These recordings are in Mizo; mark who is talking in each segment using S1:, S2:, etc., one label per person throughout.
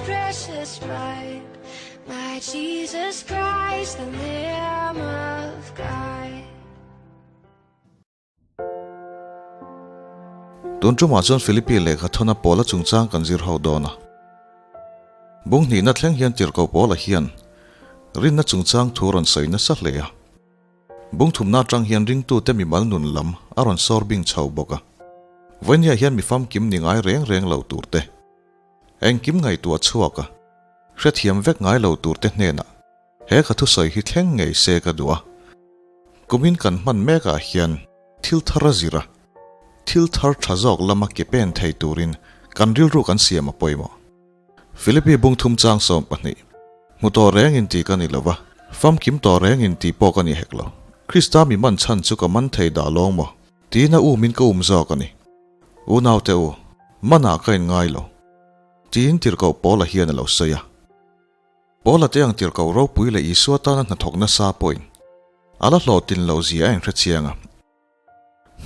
S1: precious blood, my Jesus Christ, the Lamb of God.
S2: Tun tumah chuan Philippi lehkha thawna Paula chungchang kan zir ho dawn a. Bung hnihna thleng hian tirhkoh Paula hian rinna chungchang thu rawn sawi nasa hle a. Bung thumna atang hian ringtute mimal nun lam a rawn sawr bing chho bawk a. Vawinia hian mi famkim ni ngai reng reng lo turte, engkim ngaihtuah chhuak a, hrethiam vek ngai lo turte hnenah he ka thusawi hi thleng ngei se ka duh a. Kumin kan hman mekah hian thil thar a zir a, thil thar tha zawk lama ke pen thei turin kan rilru kan siam a pawimawh. Philippi bung thum chang 12, Hmu tawh reng in tih ka ni lo va, famkim tawh reng in tih pawh ka ni hek lo. Krista mi man chhan chu ka man thei dah lawng maw? Tiin a um in ka um zawk a ni. Unaute u, manah ka in ngai lo. Tiin tirhkoh Paula hian a lo sawi a. Paula te ang tirhkoh ropui leh Isua tana hnathawk nasa pawhin a la hlawhtlin loh zia a inhre chiang a.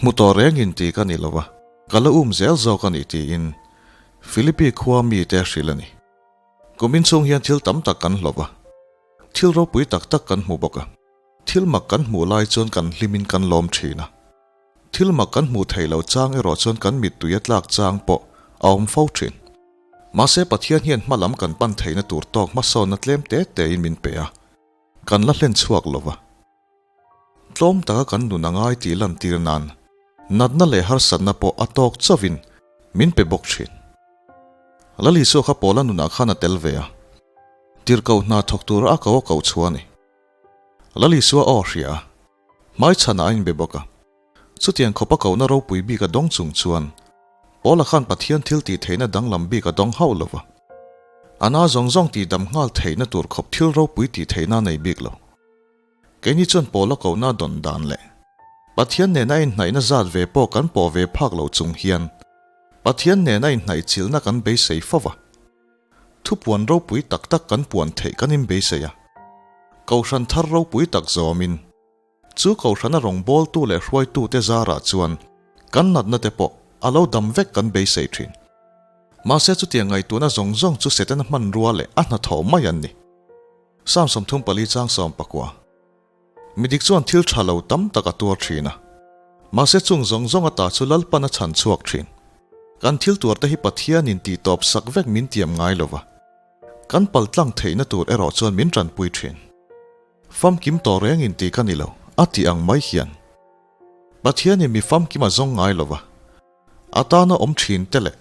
S2: Hmu tawh reng in tih ka ni lo va, ka la um zel zawk a ni tiin Philippi khua mite a hrilh a ni. Kum inchhung hian thil tam tak kan hlawh va, thil ropui tak tak kan hmu bawk a. Thil mak kan hmuh lai chuan kan hlimin kan lawm thin a, thil mak kan hmuh theih loh chang erawh chuan kan mittui a tlak chang pawh a awm fo thin. Mahse Pathian hian hma lam kan pan theihna tur tawk hmasawnna tlem te tein min pe a, kan la hlen chhuak lo va. Tlawm taka kan nun a ngai tih lantir nan natna leh harsatna pawh a tawk chauhin min pe bawk thin. Lalisua kha Paula nunah khan a tel ve a, tirhkoh hna thawk tura a ko a koh chhuah a ni. Lalisua aw hria a, hmaichhanah a inbe bawk a. Chutiang khawpa kohna ropui bik a dawng chung chuan Paula khan Pathian thil tih theihna danglam bik a dawng hauh lo va. A na zawng zawng tihdam nghal theihna tur khawp thil ropui tih theihna a nei bik lo. Keini chuan Paula kohna dawn dan leh Pathian nena a inhnaihna zat ve pawh kan pawh ve phak lo chung hian Pathian nena inhnaihchilhna kan beisei fo va. Thupuan ropui tak tak kan puan theih kan inbeisei a. Kohhran thar ropui tak zawmin chu kohhrana rawngbawltu leh hruaitute zarah chuan kan natna te pawh a lo dam vek kan beisei thin. Mahse chutiang ngaihtuahna zawng zawng chu Setana hmanrua leh a hnathawh mai an ni. Psalm 34 chang 19. Midik chuan thil tha lo tam tak a tuar thin a, mahse chung zawng zawng ata chu Lalpan a chhan chhuak thin. Kan thil tuarte hi Pathianin tih tawp sak vek min tiam ngai lo va, kan pal tlang theihna tur erawh chuan min tanpui thin. Famkim tawh rengin tih ka ni lo, a tih ang mai hian. Pathianin mi famkim a zawng ngai lo va, a tana awm thin te leh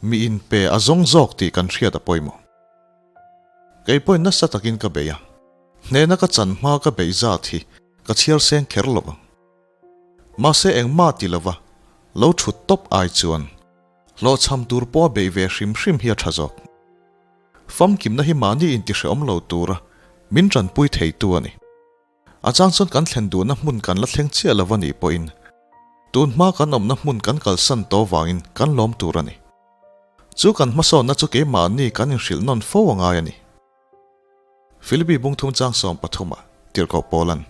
S2: mi inpe a zawng zawk tih kan hriat a pawimawh. Kei pawhin nasa takin ka bei a, hnehna ka chan hma ka beih zat hi ka chhiar seng kher lo ang. Mahse engmah ti lova lo thut tawp ai chuan hlawhchham tur pawha beih ve hrim hrim hi a tha zawk. Famkimna hi mahni intihrehawm lo tura min tanpui theitu a ni. A chang chuan kan thlen duhna hmun kan la thleng chiah lo a nih pawhin tun hma kan awmna hmun kan kalsan tawh vangin kan lawm tur a ni. Chu kan hmasawnna chu keimahni kan inhrilh nawn fo a ngai a ni. Philippi bung thum chang 13 ah tirhkoh Paula'n,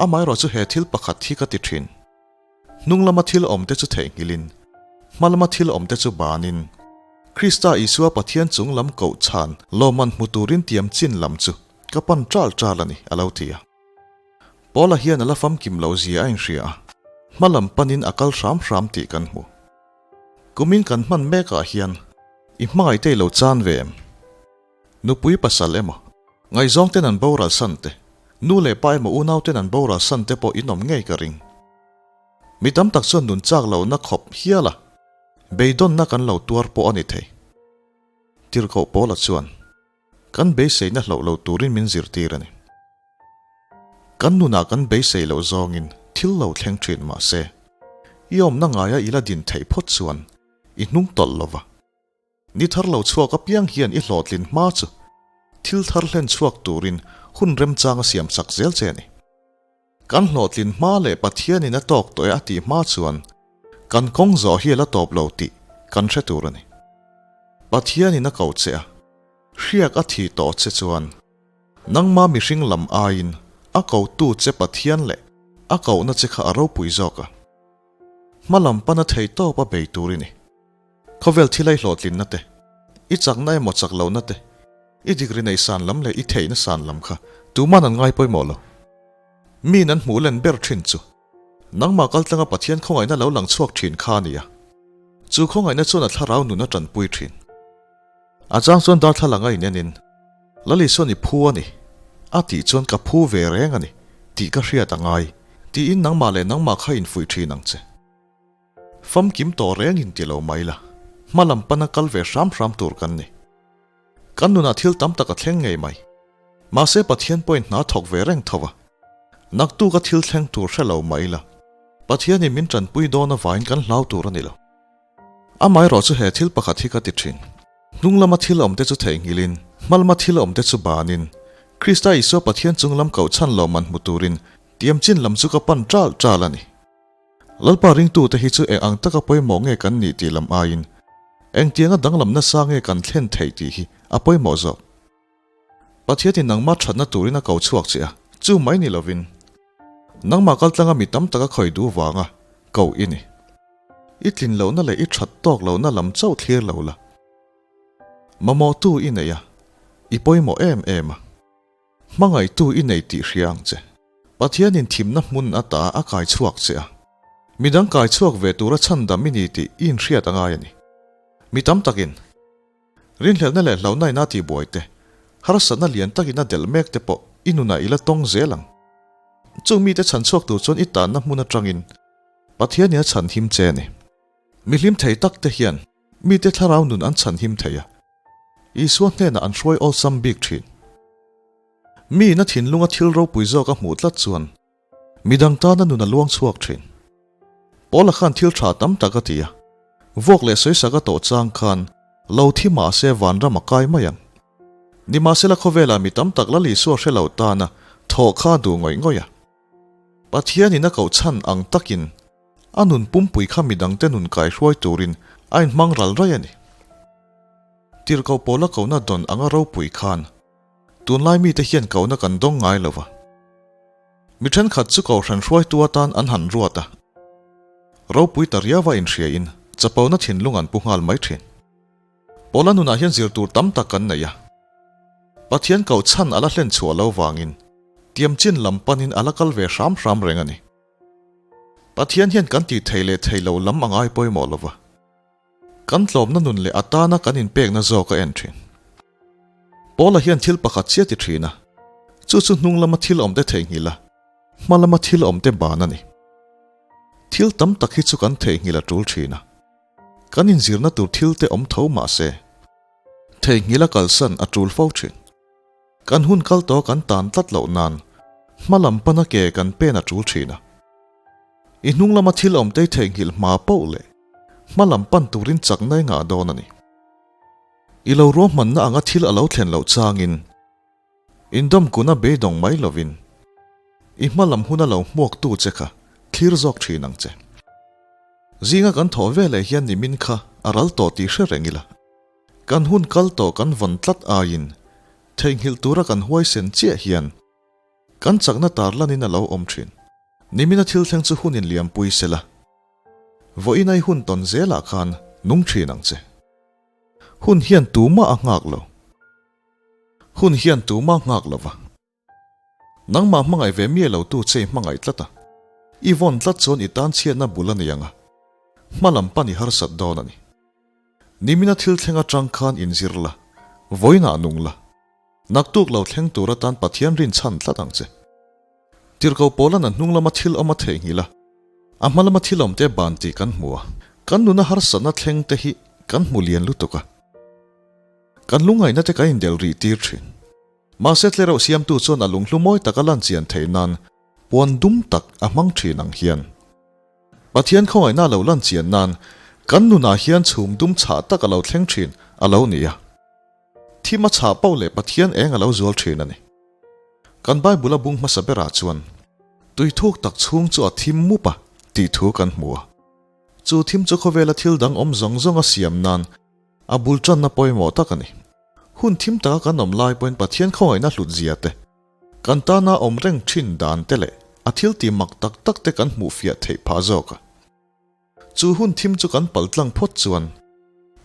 S2: Amaherawh chu he thil pakhat hi ka ti thin. Hnung lama thil awmte chu theihnghilhin, hma lama thil awmte chu banin, Krista Isua Pathian chung lam koh chhan lawmman hmu turin tiam chin lam chu ka pan ṭal ṭal a ni, a lo ti a. Paula hian a la famkim lo zia a inhria a, hma lam panin a kal hram hram tih kan hmu. Kumin kan hman mekah hian i hmangaih te i lo chan ve em? Nupui pasal emaw, ngaihzawng ten an boral san te, nu leh pa emaw unau ten an boral san te pawh in awm ngei ka ring. Mi tam tak chuan nun chak lohna khawp hial a, beidawnna kan lo tuar pawh a ni thei. Tirhkoh Paula chuan kan beiseina hloh lo turin min zirtir a ni. Kan nunah kan beisei loh zawngin thil lo thleng thin mah se, i awmna ngaia i la din theih phawt chuan i hnung tawlh lo va. Ni thar lo chhuak apiang hian i hlawhtlin hma chu thil thar hlen chhuak turin hun remchang a siam chak zel che a ni. Kan hlawhtlin hma leh Pathianin a tawk tawh e a tih hma chuan kan kawng zawh hi a la tawp lo tih kan hre tur a ni. Pathianin a ko che a, hriak a thih tawh che chuan nangma mihring lam aiin a kotu che Pathian leh a kohna che kha a ropui zawk a. Hma lam pana thei tawp a bei tur i ni. Khawvel thil ei hlawhtlinna te, I chakna emaw chak lohna te, i degree nei san lam leh i theihna san lam kha tuman an ngai pawimawh lo. Miin an hmuh len ber thin chu nangmah kaltlanga Pathian khawngaihna lo lang chhuak thin kha a ni a. Chu khawngaihna chuan a thlarau nun a tanpui thin. A chang chuan darthlalang a inenin, Lali sawn i phu a ni, a tih chuan ka phu ve reng a ni tih ka hriat a ngai, tiin nangmah leh nangmah kha infuih thin ang che. Famkim tawh reng in ti lo mai la, hma lam pana kal ve hram hram tur kan ni. Kan nunah thil tam tak a thleng ngei mai. Mahse Pathian pawhin hna thawk ve reng tho a. Naktuk a thil thleng tur hre lo mai la, Pathianin min tanpui dawn avangin kan hlau tur a ni lo. Amaherawh chu he thil pakhat hi ka ti thin. Hnung lama thil awmte chu theihnghilhin, hma lama thil awmte chu banin, Krista Isua Pathian chung lam koh chhan lawmman hmu turin tiamchin lam chu ka pan ṭal ṭal a ni. Lalpa ringtute hi chu eng ang taka pawimawh nge kan nih tih lam aiin engtianga danglam nasa nge kan thlen theih tih hi a pawimawh zawk. Pathianin nangmah thatna turin a ko chhuak che a, chu mai ni lovin nangmah kaltlanga mi tam taka khawi duh vanga ko i ni. I tlin lohna leh i that tawk lohna lam chauh thlir lo la. Mamawhtu i nei a, i pawimawh em em a. Hmangaihtu i nei tih hria ang che. Pathianin thimna hmun ata a kai chhuak che a. Midang kai chhuak ve tura chhandam i ni tih i inhriat a ngai a ni. Mi tam takin rinhlelhna leh hlauhna ina tihbuai te, harsatna lian takin a delh mek te pawh i nunah i la tawng zel ang. Chung mite chhan chhuak tur chuan i tanna hmun atangin Pathianin a chhan him che a ni. Mi hlim thei tak te hian mite thlarau nun an chhan him thei a. Isua hnenah an hruai awlsam bik thin. Mi ina thinlunga thil ropui zawk a hmuh tlat chuan midang tana nun a luang chhuak thin. Paula khan thil tha tam tak a ti a, vuak leh sawisak a tawh chang khan lo thi mah se vanram a kai mai ang. Nimahsela khawvelah mi tam tak Lal Isua hre lo tana thawh kha a duh ngawih ngawih a. Pathianin a koh chhan ang takin A nun pumpui kha midangte nun kaihruai turin a inhmang ral raih a ni. Tirhkoh Paula kohna dawn anga ropui khan tunlai mite hian kohna kan dawng ngai lo va. Mi thenkhat chu kohhran hruaitu atan an han ruat a, ropui ta riauva inhriain chapona thinlung an pu nghal mai thin. Paula nunah hian zir tur tam tak kan nei a. Pathian koh chhan a la hlen chhuah lo vangin tiamchin lam panin a la kal ve hram hram reng a ni. Pathian hian kan tih theih leh theih loh lam a ngai pawimawh lo va, kan tlawmna nun leh a tana kan inpekna zawk a en thin. Paula hian thil pakhat chiah ti thin a, chu chu hnung lama thil awmte theihnghilh a, hma lama thil awmte ban a ni. Thil tam tak hi chu kan theihnghilh a tul thin a, kan inzirna tur thilte awm tho mah se, theihnghilh a kalsan a tul fo thin. Kan hun kal tawh kan tan tlat loh nan hma lam pana ke kan pen a tul thin a. I hnung lama thil awm tei theihnghilh hma poh leh hma lam pan turin chakna i ngah dawn a ni. I lo ruahmanna anga thil a lo thlen loh changin indawmkuna beidawng mai lovin i hma lam huna lo hmuaktu che kha thlir zawk thin ang che. Zinga kan thawh veleh hian nimin kha a ral tawh tih hre reng ila. Kan hun kal tawh kan vawn tlat aiin theihnghilh tura kan huaisen chiah hian kan chakna tarlanin a lo awm thin. Nimina thil thleng chu hun inliampui sela, vawiin ai hun tawn zelah khan nung thin ang che. Hun hian tumah a nghak lo. Hun hian tumah a nghak lova. Nangmah hmangaih ve miah lo tu che i hmangaih tlat a, i vawn tlat chuan i tan chhiatna bul a ni ang a, hma lam pan i harsat dawn a ni. Nimina thil thleng atang khan inzir la, vawiinah nung la, naktuk lo thleng tur atan Pathian rinchhan tlat ang che. Tirhkoh Paula'n a hnung lama thil awm a theihnghilh a, a hma lama thil awmte ban tih kan hmu a, kan nuna harsatna thleng te hi kan hmu lian lutuk a, kan lungngaihna te kan indelh rih tir thin. Mahse tlereuh siamtu chuan a lunghlu mawi taka lan chian theih nan puan dum tak a hmang thin ang hian. Pathian khawngaihna lo lan chian nan kan nunah hian chhum dum chhah tak a lo thleng thin a lo ni a. Thim a chhah poh leh Pathian eng a lo zual thin a ni. Kan Bible a bung hmasa berah chuan tui thuk tak chhung chu a thim mup a tih thu kan hmu a. Chu thim chu khawvela thil dang awm zawng zawng a siam nan A bul tanna pawimawh tak a ni. Hun thim taka kan awm lai pawhin Pathian khawngaihna hlut zia te, kan tana awm reng thin dan te leh a thil tih mak tak tak te kan hmuh fiah theih phah zawk a. Chu hun thim chu kan pal tlang phawt chuan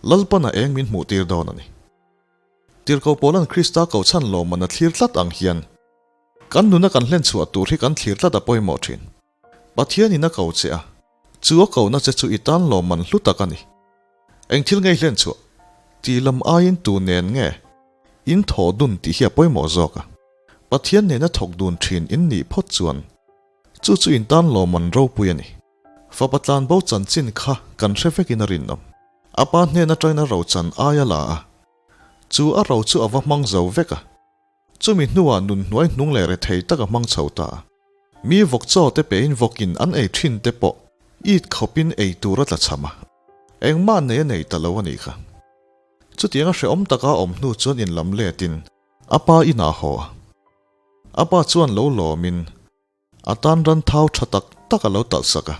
S2: Lalpana eng min hmuh tir dawn a ni. Tirhkoh Paula'n Krista kohchhan lawmman a thlir tlat ang hian, kan nuna kan hlen chhuah tur hi kan thlir tlat a pawimawh thin. Pathianin a ko che a, chu a kohna che chu i tan lawmman hlu tak a ni. Eng thil ngei hlen chhuah? Tih lam aiin tu nen nge in thawh dun tih hi a pawimawh zawk a. Pathian nena thawk dun thin in nih phawt chuan chu chu in tan lawmman ropui a ni. Fapa tlanbo chanchin kha kan hre vekin a rinawm. A pa hnen atangin a rochan ai a la a, chu a ro chu a va hmang zo vek a. Chumi hnuah nun hnuai hnung leh rethei tak a hmang chho ta a. Mi vawk chaw te pein vawkin an ei thin te pawh it khawpin ei tur a tla cham a. Engmah nei a nei ta lo a nih kha. Chutianga hrehawm taka a awm hnu chuan inlam letin a pa inah a haw a. A pa chuan lo lawmin A tan ran thau tha tak tak a lo talh sak a.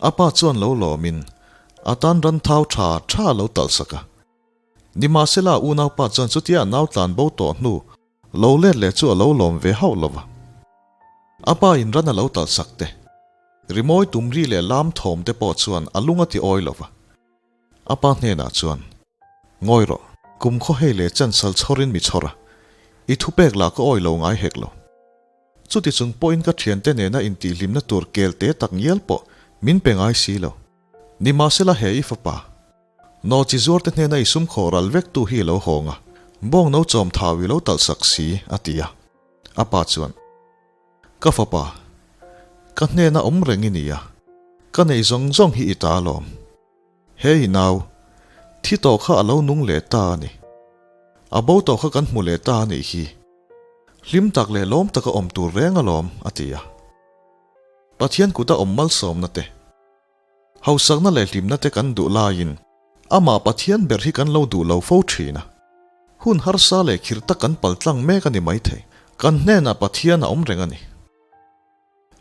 S2: A pa chuan lo lawmin a tan ran thau tha tha a lo talh sak a. Nimahsela a unaupa chuan chutia a nau tlan bo tawh hnu lo let leh chu a lo lawm ve hauh lo va. A pa in ran a lo talh sak te, rimawi tumri leh lam thawm te pawh chuan a lung a ti awi lo va. A pa hnenah chuan, Ngawi rawh, kum khaw hei leh chansal chhawrin mi chhawr a, i thupek lah ka awi lo ngai hek lo. Chuti chung pawhin ka thiante nena intihhlimna tur kel te tak ngial pawh min pe ngai si lo. Nimahsela he i fapa, nawchi zuarte hnena i sum khawh ral vek tu hi i lo hawng a, bawng no chawm thau i lo talh sak si, a ti a. A pa chuan, Ka fapa, ka hnena awm reng i ni a, ka nei zawng zawng hi i ta alawm. Hei nau, thi tawh kha a lo nung leh ta a ni. A bo tawh kha kan hmu leh ta a nih hi. Hlim tak leh lawm taka awm tur reng alawm, a ti a. Pathian kuta awm malsawmna te, hausakna leh hlimna te kan duh laiin amah Pathian ber hi kan lo duh lo fo thin a. Hun harsa leh khirh tak kan paltlang mek a ni maithei. Kan hnenah Pathian a awm reng a ni.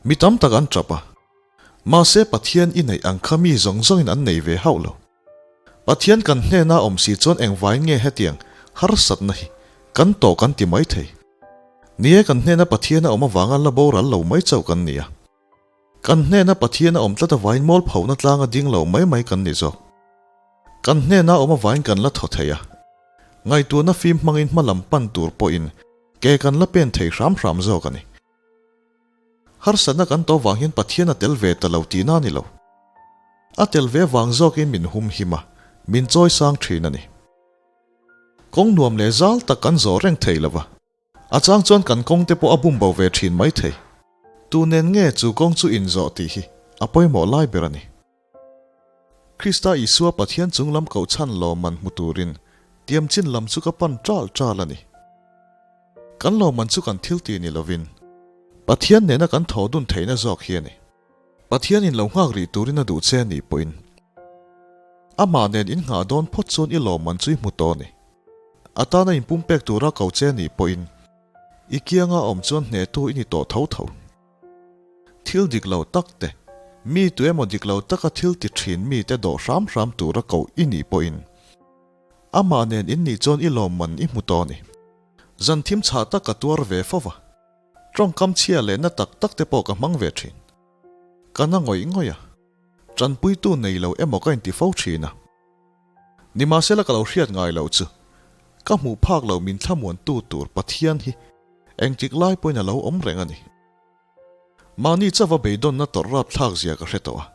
S2: Mi tam tak an tap a, mahse Pathian i neih ang kha mi zawng zawngin an nei ve hauh lo. Pathian kan hnena awm si chuan engvaiin nge hetiang harsatna hi kan tawh kan ti mai thei. Ni e, kan hnena Pathian a awm avanga la boral lo mai chauh kan ni a. Kan hnena Pathian a awm tlat avain mawlphona tlanga ding lo mai mai kan ni zawk. Kan hnena awm avain kan la thaw thei a. Ngaihtuahna fim hmangin hmalam pan tur pawhin ke kan la pen thei hram hram zawk a ni. Harsatna kan tawh vang hian Pathian a tel ve ta lo tihna a ni lo. A tel ve vang zawkin min hum him a, min chawi sang thin a ni. Kawng nuam leh zal tak kan zawh reng thei lo va, a chang chuan kan kawng te pawh a bum bo ve thin mai thei. Tu nen nge chu kawng chu inzawh tih hi a pawimawh lai ber a ni. Krista Isua Pathian chung lam kohchhan lawmman hmu turin tiamchin lam chu ka pan ṭal ṭal a ni. Kan lawmman chu kan thil tih ni lovin Pathian nena kan thaw dun theihna zawk hi a ni. Pathianin lo nghak rih turin a duh che a nih pawhin Amah nen in nghah dawn phawt chuan i lawmman chu i hmu tawh a ni. A tana inpumpek tura ko che a nih pawhin i kianga awm chuan hnehtu i ni tawh tho tho. Thil dik lo tak te, mi tu emaw dik lo taka thil ti thin mite dawh hram hram tura koh i nih pawhin amah nen in nih chuan i lawmman i hmu tawh a ni. Zan thim chhah tak ka tuar ve fo va, tawngkam chhia leh na tak tak te pawh ka hmang ve thin. Ka na ngawih ngawih a, tanpuitu nei lo emaw ka inti fo thin a. Nimahsela ka lo hriat ngai loh chu ka hmuh phak lo min thlamuantu tur Pathian hi engtik lai pawhin a lo awm reng a ni. Mahni chauha beidawnna tawrh rap thlak zia ka hre tawh a.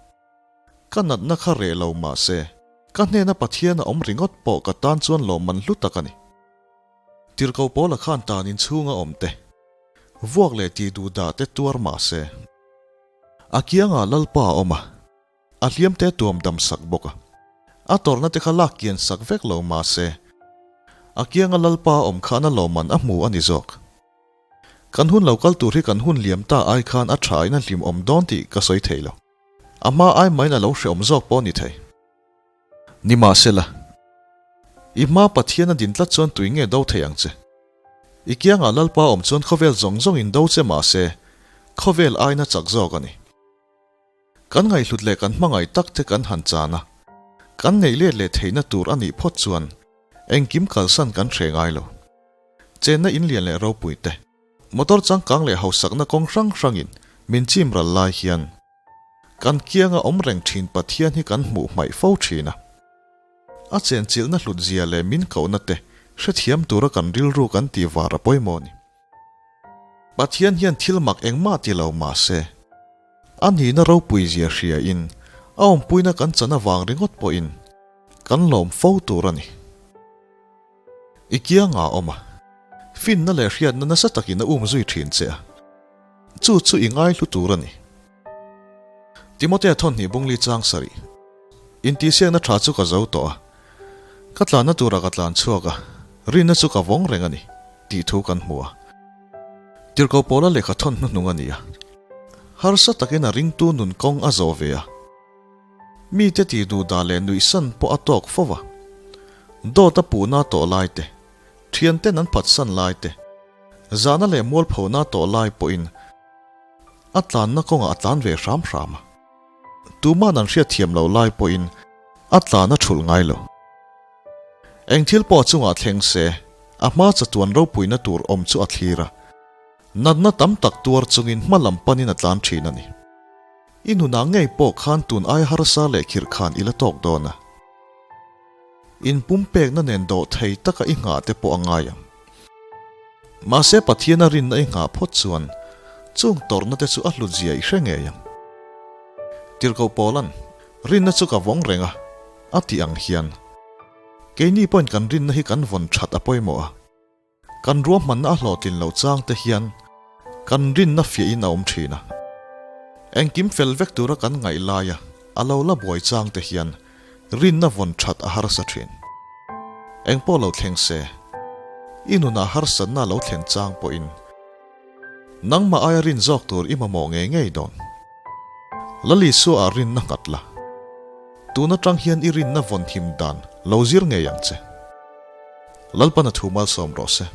S2: Ka natna kha reh lo mahse, ka hnena Pathian a awm ringawt pawh ka tan chuan lawmman hlu tak a ni. Tirhkoh Paula khan tan inchhunga awm te, vuak leh tih duh dah te tuar mahse, a kiangah Lalpa a awm a, a hliam te tuam dam sak bawk a. A tawrhna te kha lak kian sak vek lo mahse, a kianga Lalpa a awm khan a lawmman a hmu a ni zawk. Kan hun lo kal tur hi kan hun liam ta ai khan a tha in a hlim awm dawn tih ka sawi thei lo. A hma ai maiin a lo hreawm zawk pawh a ni thei. Nimahsela, i hma Pathian a din tlat chuan tui nge do thei ang che? I kiangah Lalpa awm chuan khawvel zawng zawng in do che mahse, khawvel aiin a chak zawk a ni. Kan ngaihhlut leh kan hmangaih tak te kan han chan a, kan neih let leh theihna tur a nih phawt chuan engkim kalsan kan hre ngai lo. Chenna in lian leh ropui te, motor changkang leh hausakna kawng hrang hrangin min chim ral lai hian kan kianga awm reng thin Pathian hi kan hmuh hmaih fo thin a. A chenchilhna hlut zia leh min kohna te Hrethiam tura kan rilru kan tih var a pawimawh a ni. Pathian hian thil mak engmah ti lo mah se, a nihna ropui zia hria in a awmpuina kan chan avang ringawt pawhin kan lawm fo tur a ni. I kiangah a awm a, finna leh hriatna nasa takin a um zui thin che a, chu chu i ngaihlu tur a ni. Timotea thawnhnih bungli chang sarih. Intihsiakna tha chu ka zo tawh a, ka tlanna turah ka tlan chhuak a, rinna chu ka vawng reng a ni, tih thu kan hmu a. Tirhkoh Paula lehkha thawn hnuhnung a ni a, harsa takin a ringtu nun kawng a zawh ve a. Mite tih duh dah leh nuihsan pawh a tawk fo va, dawt a puhna tawh lai te, thianten an phatsan lai te, zahna leh mualphona tawh lai pawhin a tlanna kawngah a tlan ve hram hram a. Tuman an hriat thiam lo lai pawhin a tlan a thulh ngai lo. Eng thil pawh a chungah thleng se, a hma chatuan ropuina tur awm chu a thlir a. Natna tam tak tuar chungin hma lam panin a tlan thin a ni. I nunah ngei pawh khan tun ai harsa leh khirh khan i la tawk dawn a. In pumpekna nen dawh thei taka i nghah te pawh a ngai ang. Mahse Pathian a rinna i nghah phawt chuan chung tawrhna te chu a hlut zia i hre ngei ang. Tirhkoh Paula'n, Rinna chu ka vawng reng a, a tih ang hian, keini pawhin kan rinna hi kan vawn that a pawimawh a. Kan ruahmanna a hlawhtlin loh chang te hian kan rinna fiahin a awm thin a. Engkim fel vek tura kan ngaih laia a lo la buai chang te hian rinna vawn that a harsa thin. Engpawh lo thleng se, i nunah harsatna a lo thlen chang pawhin nangmah aia rin zawk tur i mamawh ngei ngei dawn. Lalisua ah rinna nghat la. Tun atang hian i rinna vawn him dan lo zir ngei ang che. Lalpan a thu malsawm rawh se.